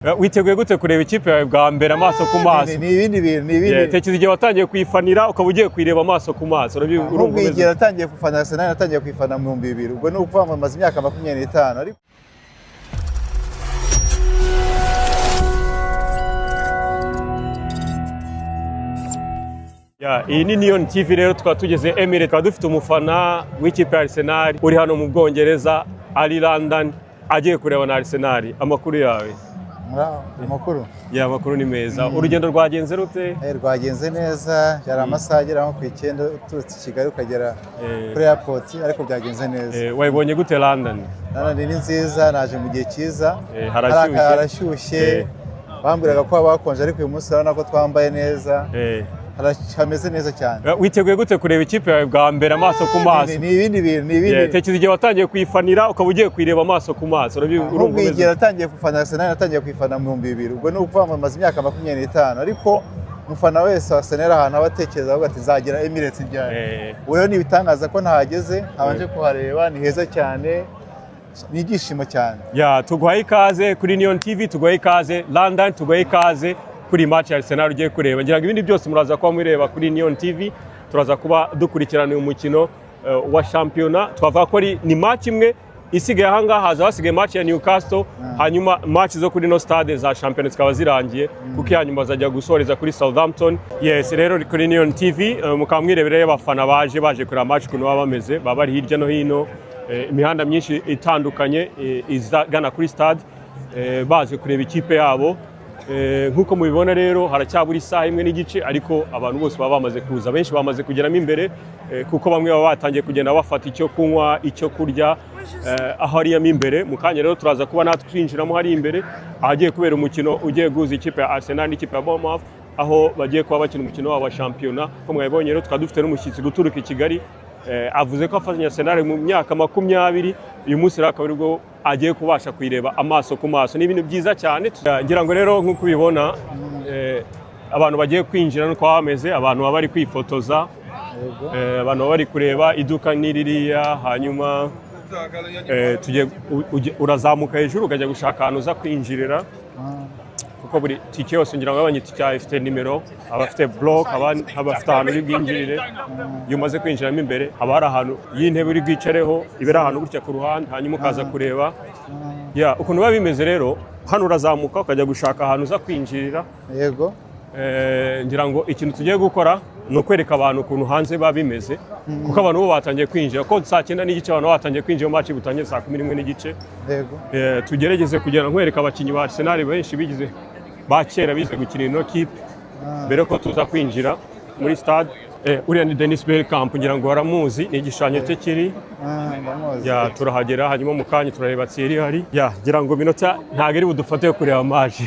Witeguye gute kureba ikipe yawe bwa mbere amaso ku maso? Ni ibindi bintu, ni ibindi. Yeah, tekereza igihe watangiye kuyifanira ukaba ugiye kuyireba amaso ku maso, urumva Nk'ubwo umeze igihe natangiye gufana Arsenal, natangiye kuyifana mu 2000, ubwo ni ukuvuga ngo maze imyaka 25, ariko Yeah, iyi ni Neon TV rero, tukaba tugeze Emirates, tukaba dufite umufana w'ikipe ya Arsenal uri hano mu Bwongereza, ari London, agiye kureba na Arsenal. Amakuru yawe? Muraho, amakuru? Yeah, amakuru ni meza. Urugendo rwagenze rute? Rwagenze neza, byari amasaha agera nko ku 9 uturutse i Kigali ukagera kuri airport, ariko byagenze neza. Wayibonye gute London? Nanone ni nziza, naje mu gihe cyiza. Harashyushye. Harashyushye. Bambwiraga ko haba hakonje, ariko uyu munsi urabona ko twambaye neza. Hameze neza cyane. Witeguye gute kureba ikipe yawe bwa mbere amaso ku maso? Ni ibindi bintu, ni ibindi. Yeah, tekereza igihe watangiye kuyifanira ukaba ugiye kuyireba amaso ku maso, urumva Nk'ubwo umeze igihe natangiye gufana Arsenal, natangiye kuyifana mu 2000, ubwo ni ukuvuga ngo maze imyaka 25, ariko umufana wese wa Arsenal ahantu aba atekereza avuga ati: "Nzagera Emirates ryari?" Ubu rero ni ibitangaza ko nahageze, ntabanje kuhareba, ni heza cyane, ni ibyishimo cyane. Ya, tuguhaye ikaze kuri Neon TV, tuguhaye ikaze London, tuguhaye ikaze kuri match ya Arsenal ugiye kureba. Ngira ngo ibindi byose muraza kuba mureba kuri Neon TV, turaza kuba dukurikirana uyu mukino wa shampiyona. Twavuga ko ari ni match imwe isigaye aha ngaha, haza hasigaye match ya Newcastle, hanyuma match zo kuri no stade za shampiyona zikaba zirangiye, kuko iya nyuma bazajya gusoreza kuri Southampton. Yes, rero kuri Neon TV mukaba mwireberayo abafana baje kureba match ukuntu baba bameze, baba bari hirya no hino, imihanda myinshi itandukanye izagana kuri stade, baje kureba ikipe yabo. Nk'uko mubibona rero, haracyabura isaha imwe n'igice, ariko abantu bose baba bamaze kuza, benshi bamaze kugeramo imbere, kuko bamwe baba batangiye kugenda bafata icyo kunywa, icyo kurya, aho ariyamo imbere. Mu kanya rero turaza kuba natwe twinjiramo hari imbere ahagiye kubera umukino ugiye guhuza ikipe ya Arsenal n'ikipe ya Bournemouth, aho bagiye kuba bakina umukino wabo wa shampiyona. Uko mwabibonye rero, tukaba dufite n'umushyitsi guturuka i Kigali. Avuze ko afatanya Arsenal mu myaka 20, uyu munsi rero akaba aribwo agiye kubasha kuyireba amaso ku maso. Ni ibintu byiza cyane. Ngira ngo rero nk'uko ubibona, abantu bagiye kwinjira nuko baba bameze, abantu baba bari kwifotoza, abantu baba bari kureba iduka ni ririya, hanyuma tugiye urazamuka hejuru ukajya gushaka ahantu uza kwinjirira, kuko buri tike yose, ngira ngo abonye itike ifite nimero, aba afite block, aba afite ahantu uri bwinjirire. Iyo umaze kwinjiramo imbere, haba hari ahantu y'intebe uri bwicareho, iba iri ahantu gutya ku ruhande, hanyuma ukaza kureba ya ukuntu biba bimeze. Rero hano urazamuka ukajya gushaka ahantu uza kwinjirira. Ngira ngo ikintu tugiye gukora ni ukwereka abantu ukuntu hanze biba bimeze, kuko abantu bo batangiye kwinjira ko saa 9:30, abantu batangiye kwinjira mu match butangiye saa 11:30. Tugerageze kugenda nkwereka abakinnyi ba Arsenal benshi bigize ba kera bize gukina ino kipe mbere ko tuza kwinjira muri stade. Uriya ni Dennis Bergkamp, ngira ngo waramuzi, ni igishushanyo cye kiri. Ah, ndamuzi. Ya, turahagera, hanyuma mu kanya turareba Thierry hari. Ya, ngira ngo minota ntabwo ari budufate yo kureba match.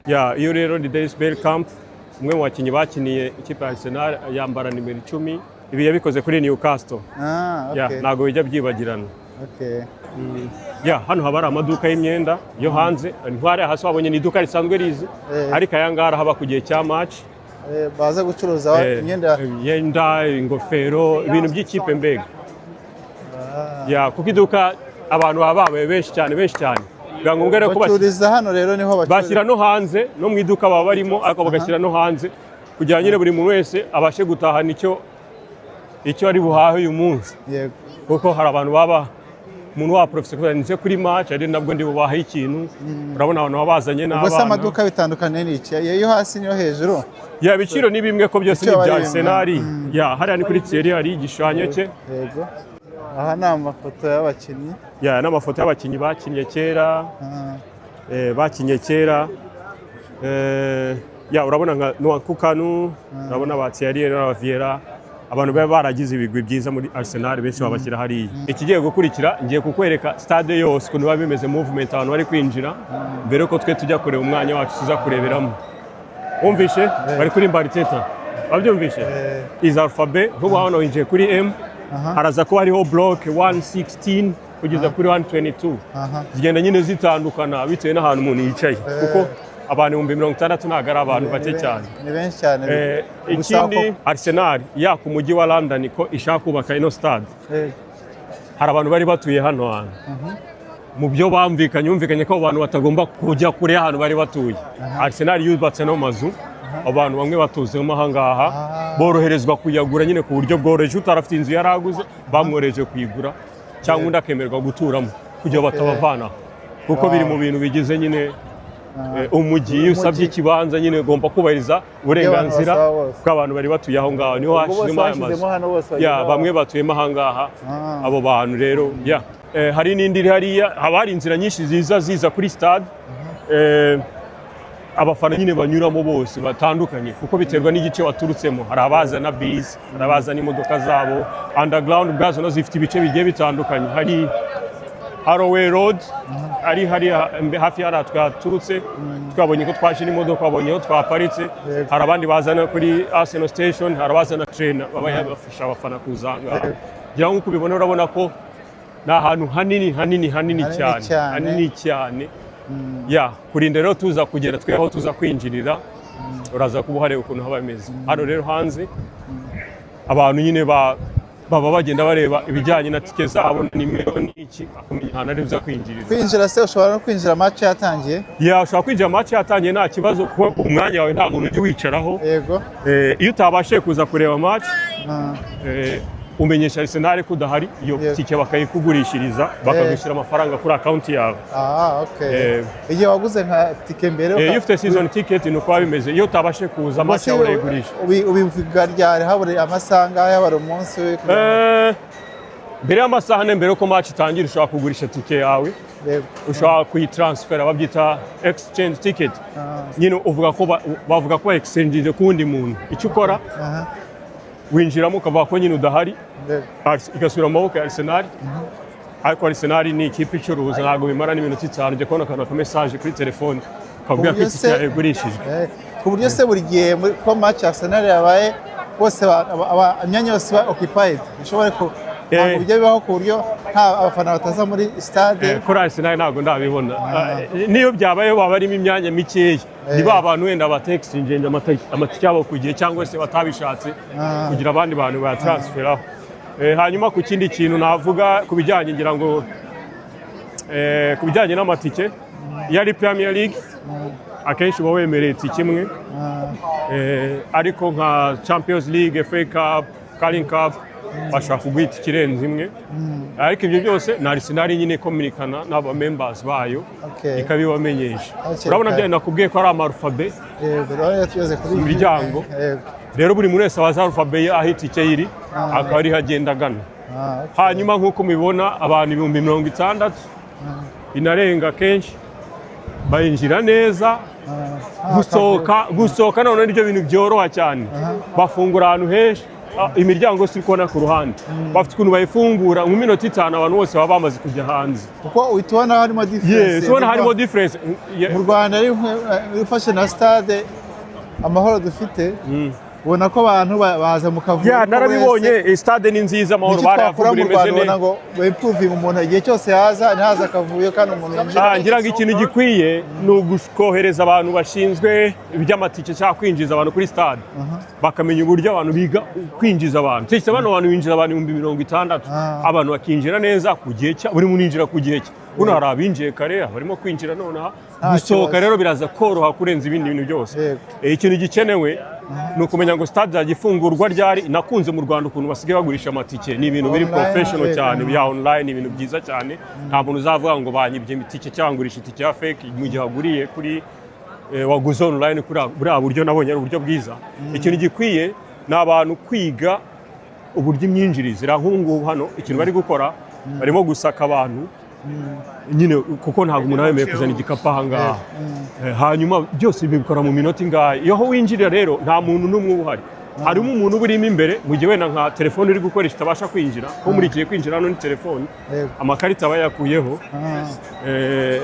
Ya, iyo rero ni Dennis Bergkamp, umwe mu bakinnyi bakiniye ikipe ya Arsenal, yambara nimero 10. Ibi yabikoze kuri Newcastle. Ya, ntabwo bijya byibagirana. Ya, hano haba hari amaduka y'imyenda yo hanze. Ntwari hasi wabonye ni iduka risanzwe rizi, ariko aya ngaya haba ku gihe cya match. Baza gucuruza imyenda? Imyenda, ingofero, ibintu by'ikipe mbega. Ya, kuko iduka abantu baba babaye benshi cyane, benshi cyane, biba ngombwa rero ko Bacururiza hano rero, niho bacururiza? Bashyira no hanze, no mu iduka baba barimo, ariko bagashyira no hanze kugira nyine buri muntu wese abashe gutahana icyo ari buhahe uyu munsi, kuko hari abantu baba umuntu wa professor kubera nze kuri match ari nabwo ndi bubahe ikintu. Urabona abantu baba bazanye Ubwo se n'abana. amaduka bitandukaniye n'iki, iyo hasi niyo hejuru? Ya, ibiciro ni bimwe ko byose ni Ibiciro ibya bari bimwe. Arsenal. Ya, hariya ni kuri Thierry, hari igishushanyo cye. Yego, aha ni amafoto y'abakinnyi. Ya, n'amafoto y'abakinnyi bakinnye kera. Bakinnye kera. Ya, urabona nka Nwankwo Kanu, urabona ba Thierry n'aba Vieira, abantu baba baragize ibigwi byiza muri Arsenal, benshi babashyira hariya. Ikigiye gukurikira, ngiye kukwereka stade yose ukuntu biba bimeze, movement, abantu bari kwinjira mbere yuko twe tujya kureba umwanya wacu tuza kureberamo. Wumvishe bari kuri Arteta, wabyumvishe? Izi alphabet, nk'ubu hano winjiye kuri M, haraza kuba hariho block 116 kugeza kuri 122. Zigenda nyine zitandukana bitewe n'ahantu umuntu yicaye, kuko abantu 60,000 ntabwo ari abantu bake cyane. Ni benshi cyane. Gusa Ikindi, Arsenal yaka umujyi wa London ko ishaka kubaka ino stade, hari abantu bari batuye hano hantu. Mu byo bumvikanye, bumvikanye ko abo bantu batagomba kujya kure y'ahantu bari batuye. Arsenal yubatse no mazu, abantu bamwe batuzemo aha ngaha, boroherezwa kuyagura nyine ku buryo bworoheje. Utarafite inzu yari aguze, bamworoheje kuyigura, cyangwa undi akemererwa guturamo kugira batabavana, kuko biri mu bintu bigize nyine umujyi. Iyo usabye Umujyi. ikibanza nyine, ugomba kubahiriza uburenganzira basaba bose. bw'abantu bari batuye aho ngaho. Niho Ubwo bose hashyizemo aya mazu. bashyizemo hano bose Ya, bagenda bamwe batuyemo aha ngaha. Abo bantu rero, ya, hari n'indi iri hariya. Haba hari inzira nyinshi ziza ziza kuri stade, abafana nyine banyuramo bose batandukanye, kuko biterwa n'igice waturutsemo. Hari abazana bisi, hari abazana imodoka zabo. Underground ubwazo nazo zifite ibice bigiye bitandukanye. Hari Holloway Road, ari hariya hafi hariya twaturutse, twabonye ko twaje n'imodoka, wabonye aho twaparitse. Hari abandi bazana kuri Arsenal Station, hari abazana train, baba bafasha abafana kuza aha ngaha. Ngira ngo nk'uko ubibona, urabona ko ni ahantu hanini, hanini, hanini Hanini cyane. Cyane. Hanini cyane. Ya, kurinda rero tuza kugera twe aho tuza kwinjirira, uraza kuba uhareba ukuntu haba hameze. Hano rero hanze, abantu nyine baba bagenda bareba ibijyanye na tike zabo, nimero n'iki, akamenya ahantu ari buza kwinjirira. Kwinjira se, ushobora no kwinjira match yatangiye? Ya, ushobora kwinjira match yatangiye, nta kibazo, kuko umwanya wawe nta muntu ujya wicaraho. Iyo utabashije kuza kureba match, umenyesha Arsenal ko udahari, iyo tike bakayikugurishiriza, bakagushyira amafaranga kuri account yawe. Ah, okay. Igihe waguze nka tike mbere Iyo ufite season ticket ni uko biba bimeze. Iyo utabashije kuza, match yawe urayigurisha. Ubivuga ryari? Habura amasaha angahe? Habura umunsi kugira Mbere y'amasaha 4 mbere yuko match itangira, ushobora kugurisha tike yawe. Ushobora kuyitransfera, babyita exchange ticket. Nyine uvuga ko bavuga ko exchange ku wundi muntu. Icyo ukora, winjiramo ukavuga ko nyine udahari, igasubira mu maboko ya Arsenal. Ariko Arsenal ni ikipe icuruza, ntabwo bimara n'iminota 5 ujya kubona akantu ka message kuri telefone kakubwira ko Ku buryo itike se- yawe igurishijwe. Ku buryo se buri gihe ko match ya Arsenal yabaye, bose imyanya yose iba occupied, bishobora ko ntabwo bijya bibaho ku buryo nta abafana bataza muri stade? Kuri Arsenal ntabwo ndabibona. Niyo byabayeho, baba barimo imyanya mikeya. Ni ba bantu wenda batextingenje amatike yabo ku gihe, cyangwa se batabishatse kugira abandi bantu bayatransferaho. Hanyuma ku kindi kintu navuga ku bijyanye, ngira ngo ku bijyanye n'amatike, iyo ari Premier League akenshi uba wemereye itike imwe. Ariko nka Champions League, FA Cup, Carling Cup, bashobora kuguha itike irenze imwe. Ariko ibyo byose ni Arsenal nyine ikominikana n'aba members bayo, ikabibamenyesha. Hakiri Urabona kare. bya nakubwiye ko ari ama alphabet. Yego, urabona tugeze kuri Imiryango. Rero buri muntu wese aba azi alphabet ye, aho itike ye iri, akaba ariho agenda agana. Hanyuma nk'uko mubibona, abantu 60,000 inarenga kenshi bayinjira neza. Gusohoka noneho nibyo bintu byoroha cyane. Bafungura ahantu henshi, imiryango yose uri kubona ku ruhande bafite ukuntu bayifungura, mu minota 5 abantu bose baba bamaze kujya hanze. Kuko uhita ubona harimo difference. Yes, ubona harimo difference. Mu Rwanda ari ufashe na Stade Amahoro dufite, ubona ko abantu baza mu kavuyo. Ya, narabibonye, stade ni nziza, Amahoro Nicyo twakora mu barayavuguruye, Rwanda imeze ubona neza. ngo improve umuntu igihe cyose yaza ntihaze akavuyo kandi umuntu yinjira. Ngira ngo ikintu gikwiye ni ukohereza abantu bashinzwe iby'amatike cyangwa kwinjiza abantu kuri stade, bakamenya uburyo abantu biga kwinjiza abantu. Keretse bano bantu binjiza abantu 60,000, abantu bakinjira neza ku gihe cya buri muntu yinjira ku gihe cye. Buno hari abinjiye kare, barimo kwinjira nonaha. Nta Gusohoka kibazo. rero biraza koroha kurenza ibindi bintu byose. Ikintu gikenewe ni ukumenya ngo stade izajya ifungurwa ryari. Nakunze mu Rwanda ukuntu basigaye bagurisha amatike, ni ibintu biri Online, professional cyane, bya online, ibintu byiza cyane. Nta muntu uzavuga ngo banyibye itike cyangwa ngurisha itike ya fake mu gihe waguriye kuri waguze online kuri buriya buryo. Nabonye ari uburyo bwiza. Ikintu gikwiye ni abantu kwiga uburyo imyinjirize iriya. Nk'ubu ngubu hano ikintu bari gukora, barimo gusaka abantu nyine, kuko ntabwo umuntu aba yemerewe kuzana igikapu aha ngaha. Hanyuma byose bibikora mu minota ingahe. Iyo aho winjirira rero nta muntu n'umwe uba uhari, harimo umuntu uba urimo imbere mu gihe wenda nka telefone uri gukoresha itabasha kwinjira, ko muri igihe kwinjira hano ni telefone, amakarita aba yakuyeho.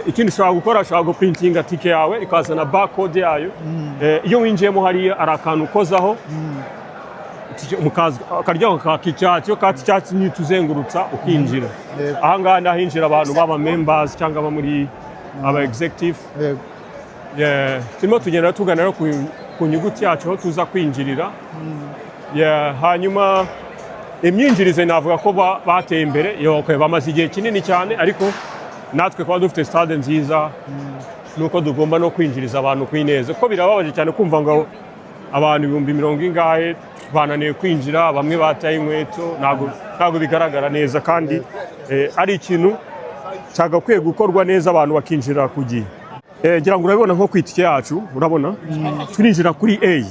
Ikindi ushobora gukora, ushobora guprintinga tike yawe ikazana barcode yayo. Iyo winjiyemo hariya hari akantu ukozaho, akaryango kaka icyatsi. Iyo katse icyatsi nyine uzengurutsa ukinjira. Aha ngaha ni ahinjira abantu baba members cyangwa aba muri aba executive. Yeah, turimo tugenda tugana rero ku nyuguti yacu aho tuza kwinjirira. Yeah, hanyuma imyinjirize navuga ko bateye imbere. Yo, okay, bamaze igihe kinini cyane, ariko Natwe kuba dufite stade nziza, nuko tugomba no kwinjiriza abantu ku ineza, kuko birababaje cyane kumva ngo abantu 70,000 bananiwe kwinjira, bamwe bataye inkweto. Ntabwo bigaragara neza kandi ari ikintu cyagakwiye gukorwa neza, abantu bakinjira ku gihe. Ngira ngo urabibona nko ku itike yacu, urabona turinjira kuri A.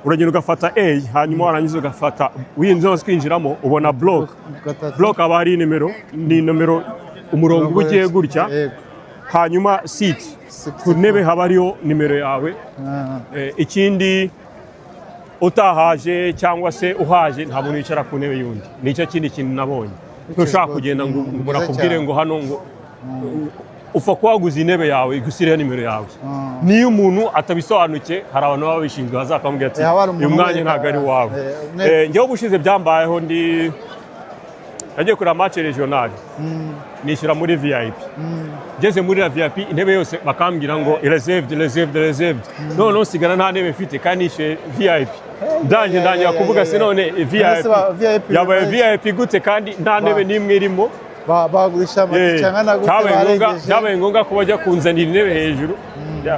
Uragenda ugafata A, hanyuma warangiza ugafata winjiye kwinjiramo, ubona block. Gatatu. Block aba ari nimero, ni nomero, umurongo uba ugiye gutya. Hanyuma seat, ku ntebe haba hariho nimero yawe. Ikindi, utahaje cyangwa se uhaje, nta muntu wicara ku ntebe y'undi. Nicyo kindi kintu nabonye. Ntushobora kugenda ngo Byiza umuntu akubwire cyane. ngo hano, ngo upfa kuba waguze intebe yawe, igusireho nimero yawe. Niyo umuntu atabisobanukiye, hari abantu baba babishinzwe bazakamubwira ati: Haba hari "Uyu umuntu mwanya ntabwo ari uwawe." Njyewe ubushize byambayeho, ndi nagiye kureba match regional, nishyura muri VIP. Ngeze muri VIP, intebe yose bakambwira ngo "reserved, reserved, reserved". Noneho nsigara nta ntebe mfite kandi nishyuye VIP. Ndangira kuvuga se none VIP VIP yabaye VIP gute kandi nta ntebe n'imwe irimo? Bagurisha amatike angana gute? Cyabaye ngombwa Barengeje. Cyabaye ngombwa ko bajya kunzanira intebe hejuru,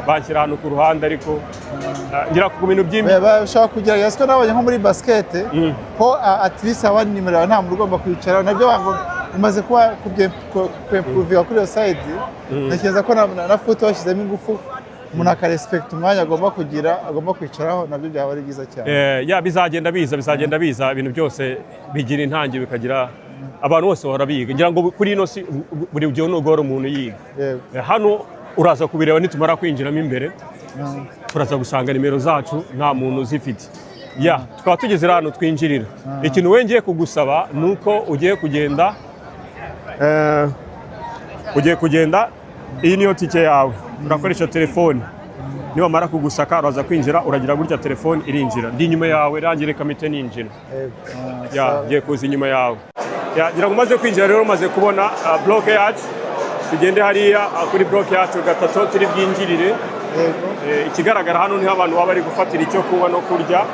banshyira ahantu ku ruhande, ariko ngira ku bintu by'imi Bashobora kugerageza, ko nabonye nko muri basket ko at least haba hari nimero yawe, nta muntu ugomba kwicara. Nabyo umaze kuba kwimprovinga kuri iyo side. Ntekereza ko na foot bashyizemo ingufu, umuntu akarespecta umwanya agomba kugira, agomba kwicaraho, nabyo byaba ari byiza cyane. Ya, bizagenda biza, bizagenda biza. Ibintu byose bigira intangiriro, bikagira abantu bose bahora biga. Ngira ngo kuri ino si buri gihe nugora umuntu yiga. Hano uraza kubireba, nitumara kwinjiramo imbere turaza gusanga nimero zacu nta muntu uzifite. Ya, tukaba tugeze ahantu twinjirira. Ikintu we ngiye kugusaba ni uko ugiye kugenda, ugiye kugenda, iyi niyo tike yawe, urakoresha telefone. Nibamara kugusaka uraza kwinjira, uragira gutya, telefone irinjira. Ndi inyuma yawe, rangira kamite ninjira. Yego. Ya. Sawa. Ngiye kuza inyuma yawe. Ya, ngira ngo umaze kwinjira rero, umaze kubona block yacu, tugende hariya kuri block yacu gatatu turi bwinjirire. Ikigaragara hano niho abantu baba bari gufatira icyo kunywa no kurya.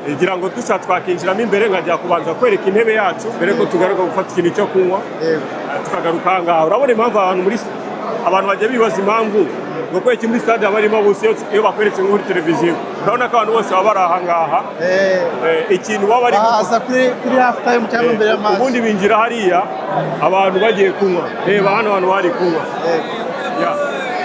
Ngira ngo dushaka twakinjiramo imbere, nkajya kubanza kwereka intebe yacu mbere ko tugaruka gufata ikintu cyo kunywa. Tukagaruka aha ngaha. Urabona impamvu abantu bajya bibaza impamvu ngo kubera iki muri stade haba harimo busa. Iyo bakweretse nko muri televiziyo, urabona ko abantu bose baba bari aha ngaha. Ikintu baba bari Bahaza kuri half time cyangwa mbere ya match. Ubundi binjira hariya abantu bagiye kunywa. Reba hano abantu bari kunywa. Ya,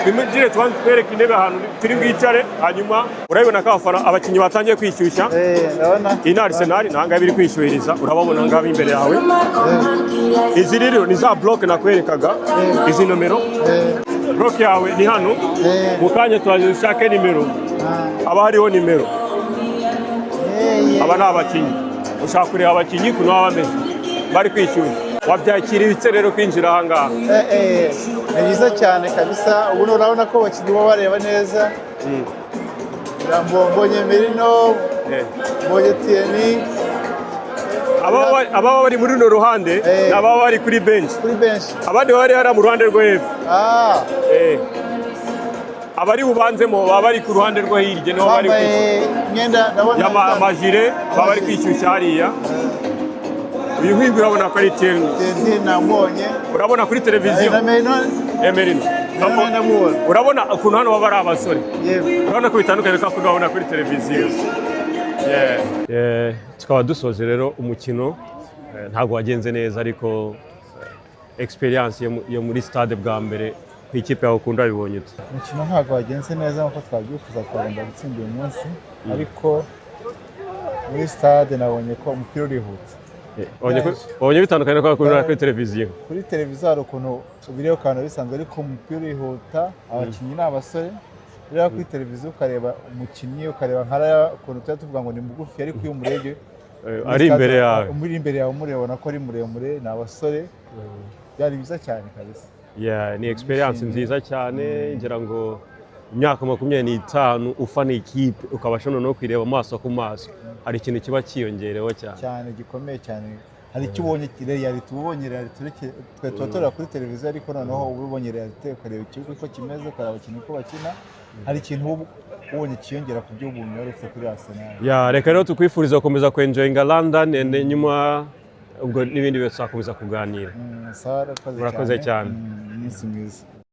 twinjire, tubanze twereke intebe ahantu turi bwicare. Hanyuma urabibona ko abafana, abakinnyi batangiye kwishyushya. Ndabona. Iyi ni Arsenal, nta ngaha biri kwishyuhiriza, urababona ngaha imbere yawe. Izi rero ni za block nakwerekaga, izi nomero. Block yawe ni hano. Mu kanya turaje dushake nimero, haba hariho nimero. Aba ni abakinnyi. Ushaka kureba abakinnyi ukuntu baba bameze bari kwishyushya. Wabyakira ibitse rero kwinjira aha ngaha? Ni byiza cyane kabisa. Ubu urabona ko abakinnyi baba bareba neza. Mbonye Merino, mbonye Tierney. Ababa bari muri runo ruhande ni ababa bari kuri bench. Kuri bench. Abandi baba bari hariya mu ruhande rwo hepfo. Abari bubanzemo baba bari ku ruhande rwo hirya, niho bari Bambaye kwishyushya. imyenda, ndabona. Amajire, baba bari kwishyushya hariya. Uyu nk'uyu urabona ko ari Tierney. Tierney namubonye. Urabona kuri televiziyo. Na Merino. Emerino. Merino ndamubona. Urabona ukuntu hano baba ari abasore? Yego. Urabona ko bitandukanye kwa kundi babona kuri televiziyo. Yeah. Tukaba dusoje rero umukino. Ntabwo wagenze neza, ariko experience yo muri stade bwa mbere ku ikipe yawe ukunda, wabibonye ute? Umukino ntabwo wagenze neza nk'uko twabyifuza, twagomba gutsinda uyu munsi, ariko muri stade nabonye ko umupira urihuta. Wabonye bitandukanye no kwa kundi kuri televiziyo? Kuri televiziyo hari ukuntu ubireba ukabona bisanzwe, ariko umupira urihuta, abakinnyi ni abasore. Rero kuri televiziyo ukareba umukinnyi, ukareba nka Raya, ukuntu tuba tuvuga ngo ni mugufi, ariko iyo umurebye Ari imbere yawe. Umuri imbere yawe, umureba, ubona ko ari muremure, ni abasore. Byari byiza cyane kabisa. Yeah, ni experience nziza cyane. Ngira ngo imyaka 25 ufana ikipe, ukabasha noneho kuyireba amaso ku maso, hari ikintu kiba cyiyongereho cyane. Cyane, gikomeye cyane. Hari icyo ubonye, reality uba ubonye, reality ureke twe tuba tureba kuri televiziyo, ariko noneho uba ubonye reality, ukareba ikibuga uko kimeze, ukareba abakinnyi uko bakina. Hari ikintu uba ubonye cyiyongera ku byo ubumenyi wari ufite kuri Arsenal. Ya, reka rero tukwifuriza gukomeza kwenjoyinga London and nyuma Ubwo n'ibindi byose tuzakomeza kuganira. Sawa, urakoze. Murakoze cyane. Umunsi mwiza.